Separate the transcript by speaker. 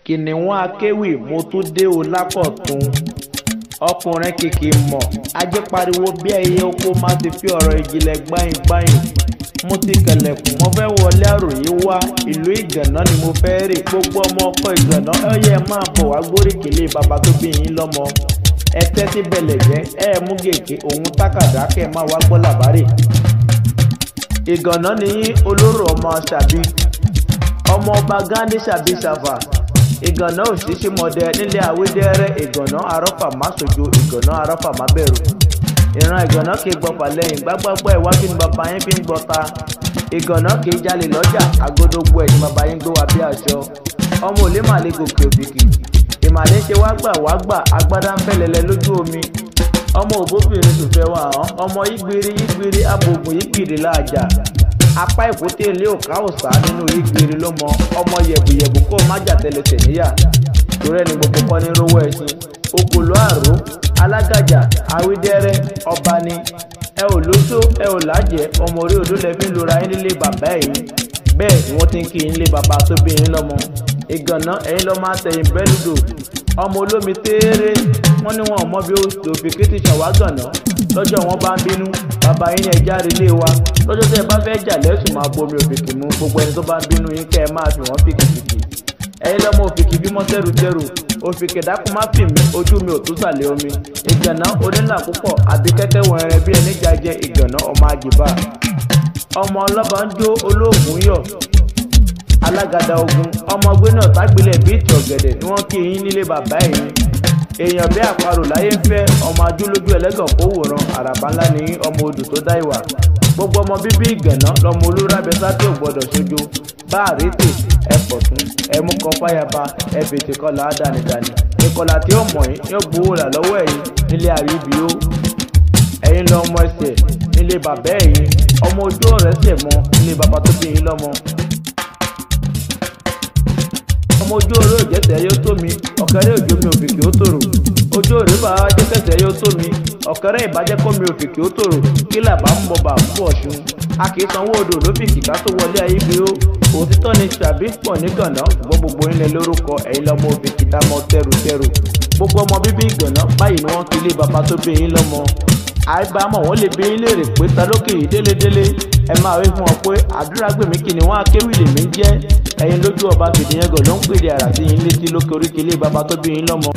Speaker 1: Kìnìún akéwì mo tún dé o lákọ̀tún. Ọkùnrin kìkì mọ̀, ajé pariwo bí ẹyẹ oko má ti fi ọ̀rọ̀ ìjìnlẹ̀ gbáyìn gbáyìn. Mo ti kẹlẹ̀kùn, mo fẹ́ wọlé àròyé wá, ìlú Ìgànná ni mo fẹ́ rè. Gbogbo ọmọ ọkọ Ìgànná, ẹ yẹ máa bọ̀ wá gbóríkìlé bàbá tó bí yín lọ́mọ. Ẹ tẹ́tí bẹ̀lẹ̀ jẹ́, ẹ mú gègé òun tákàdá kẹ́ ẹ máa wá gbọ́ làbárè. Ìgànná ni yín olóró ọmọ Ṣàbí, ọmọ ọba Gandhi Ṣàbí Ṣàfà. Ìgànná òṣìṣẹ́ mọ̀dẹ nílé Àwídẹ́rẹ́. Ìgànná arọ́fà má sojo, Ìgànná arọ́fà má bẹ̀rù. Ìran Ìgànná kì í gbọ́fà lẹ́yìn gbágbágbá iwájú ni bàbá yín fi ń gbọ́ta. Ìgànná kì í jalè lọ́jà, àgódógbò ẹ̀ ni bàbá yín gbé wá bí aṣọ. Ọmọ òlé màlẹ́ gòkè òbìkì, ìmàlẹ́ ṣe wá gbà wá gbà, agbádá ń fẹ́lẹ́lẹ́ lójú omi. Ọmọ òbóbìnrin tòfẹ́ wà hàn, ọmọ yígbiri yígbiri abògùn yígbìrì láàjà. Apá ìkúté ilé òkà òsà nínú yígbiri ló mọ. Ọmọ yẹ̀bùyẹ̀bù kó má jà tẹlẹsẹ̀ níyà. Torí ẹni gbogbo kọ́ ní rówó ẹṣin. Okòló àró, alágàjà, Àwídẹ́rẹ́, ọba ni. Ẹ ò lóṣó, ẹ ò lájẹ, ọmọ orí odó lẹ fi ń lora yín nílé bàbá ẹ̀yìn. Bẹ́ẹ̀ ni wọ́n ti ń kí yín lé bàbá tó bí yín lọ́mọ. Ìgànná ẹ̀yin lọ́ máa tẹ̀yìn bẹ́lúdò. Ọmọ olómi tééré, wọ́n ní wọn ò mọ bí òfìkì ti ṣàn wá gànà. Lọ́jọ́ wọn bá ń bínú, bàbá yín ní ẹja relé wa. Lọ́jọ́ tẹ́ ẹ bá fẹ́ jà lẹ́sùn máa bomi òfìkì mú. Gbogbo ẹni tó bá ń bínú yín kẹ́ ẹ máa fi wọ́n fìkìfìkì. Ẹ̀yin lọ́mọ òfìkì bímọ tẹ́rùtẹ́rù. Òfìkì dákun má fì mí, ojú mi ò tún sàlẹ̀ omi. Ìgànná onílà púpọ̀, àbí kẹ́kẹ́ wọ̀nrẹ́ bí ẹni jajẹ. Ìgànná ọmọ àjìbá. Ọmọ ọlọ́ba ń jó olóògùn yọ̀. Alágàdá ogun, ọmọ gbé náà tágbélẹ̀ bíi ìtì ọ̀gẹ̀dẹ̀ ni wọ́n kí yín nílé bàbá ẹ̀yìn. Èèyàn bí àparò láyé ń fẹ́, ọmọ ajúlójú ẹlẹ́gàn kó wòran, àràbá ńlá ni yín, ọmọ odò tó dá ìwà. Gbogbo ọmọ bíbí Ìgànná lọmọ olúrábẹ́sá tí ò gbọdọ̀ ṣojo. Bá àrètè, ẹ pọ̀tún, ẹ mú kan fáyaba, ẹ fètè kọlà á dànìdànì. Ìkọlà tí ó mọ̀ yín yóò gbowó rà lọ́wọ́ ẹ̀yin nílé àríbí ó. Ẹ̀yin lọ ọmọ ẹsẹ̀ nílé bàbá ẹ̀yin, ọmọ ojú ọ̀rẹ́ sẹ̀ mọ́ nílé bàbá tó bí yín lọ́mọ. Ọmọ ojú oró òjẹsẹ̀ yóò tó mi, ọ̀kẹ́rẹ́ òjò mi òfìkì ó tòrò. Ojú òré bá jẹ́kẹ̀sẹ̀ yóò tó mi, ọ̀kẹ́rẹ́ ìbàjẹ́ kọ́ mi òfìkì ó tòrò. Kí làbá ń bọ̀ bà ń bọ̀ ṣun. A kì í sanwó odò lófìkì ká tó wọlé ayé bí ó. Òtítọ́ ni Ṣàbí pọ̀ ní Gànná, ṣùgbọ́n gbogbo yín lẹ lórúkọ, ẹ̀yin lọmọ òfìkì dámọ̀ tẹrùtẹrù. Gbogbo ọmọ bíbí Ìgànná báyìí ni wọ́n kí ilé bàbá tó bí yín lọ́mọ. Àìbámọ̀ wọ́n lè bí yín léèrè pé ta lókè yìí délédélé. Ẹ máa wí fún wọn pé àdúrà gbèmí kì ni wọ́n akéwì lèmi ń jẹ́. Ẹ̀yin lójú ọba fìdíyàngàn ló ń pèdè àrà sí yín létí lókè oríkèlé bàbá tó bí yín lọ́mọ.